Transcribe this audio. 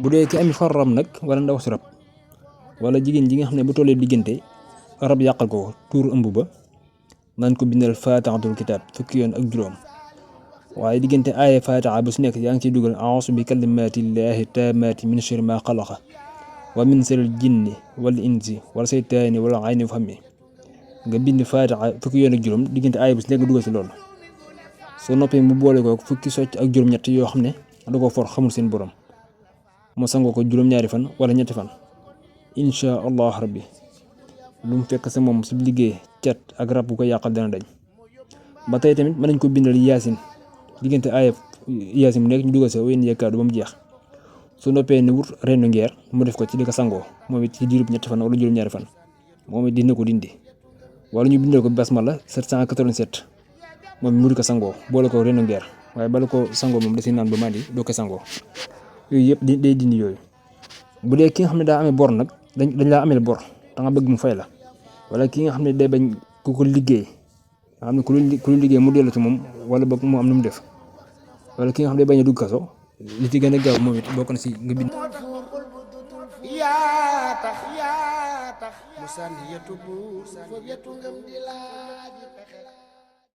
bu dee ki ami far rab nag wala ndaw si rab wala jigéen ji nga xam ne bu tollee diggante rab yàqal ko tuur ëmb ba naan ko bindal faatixatul kitaab fukki yoon ak juróom waaye diggante aaya faatixa bu si nekk yaa ngi ciy dugal a'uuzu bi kalimaatillaahi taammaati min sharri maa xalaqa wa min sharril jinni wal insi wal seytaani wal ayni fahmi nga bind faatixa fukki yoon ak juróom diggante aaya bu si nekk dugal si loolu soo noppee mu boole ko fukki socc ak juróom-ñett yoo xam ne da ko for xamul seen borom mu sangoo ko juróom-ñaari fan wala ñetti fan incha allah rabbi lu mu fekk sa moom si liggéey cat ak rab bu ko yàqal dana dañ ba tey tamit mën nañ ko bindal yaasin diggante aaya yaasin mu nekk ñu dugal sa wéen yekkaadu ba mu jeex su noppee ni wut rendu ngeer mu def ko ci di ko sangoo moom it ci diirub ñetti fan wala juróom-ñaari fan moom it dina ko dindi wala ñu bindal ko basmala 787 moom mu di ko sangoo boole ko rendu ngeer waaye bala ko sangoo moom da si naan ba mandi doo ko sangoo yooyu yëpp day dindi yooyu. bu dee ki nga xam ne daa amee bor nag dañ laa amee bor da nga bëgg mu fay la wala ki nga xam ne day bañ ku ko liggéey nga xam ne ku lu liggéey mu dellu ci moom wala boog mu am nu mu def wala ki nga xam ne day bañ a dugg kaso li ci gën a gaaw moom it bokk na si nga bind. yaa tax mu sànni yetu bu foofu yetu ngëm di laaj pexe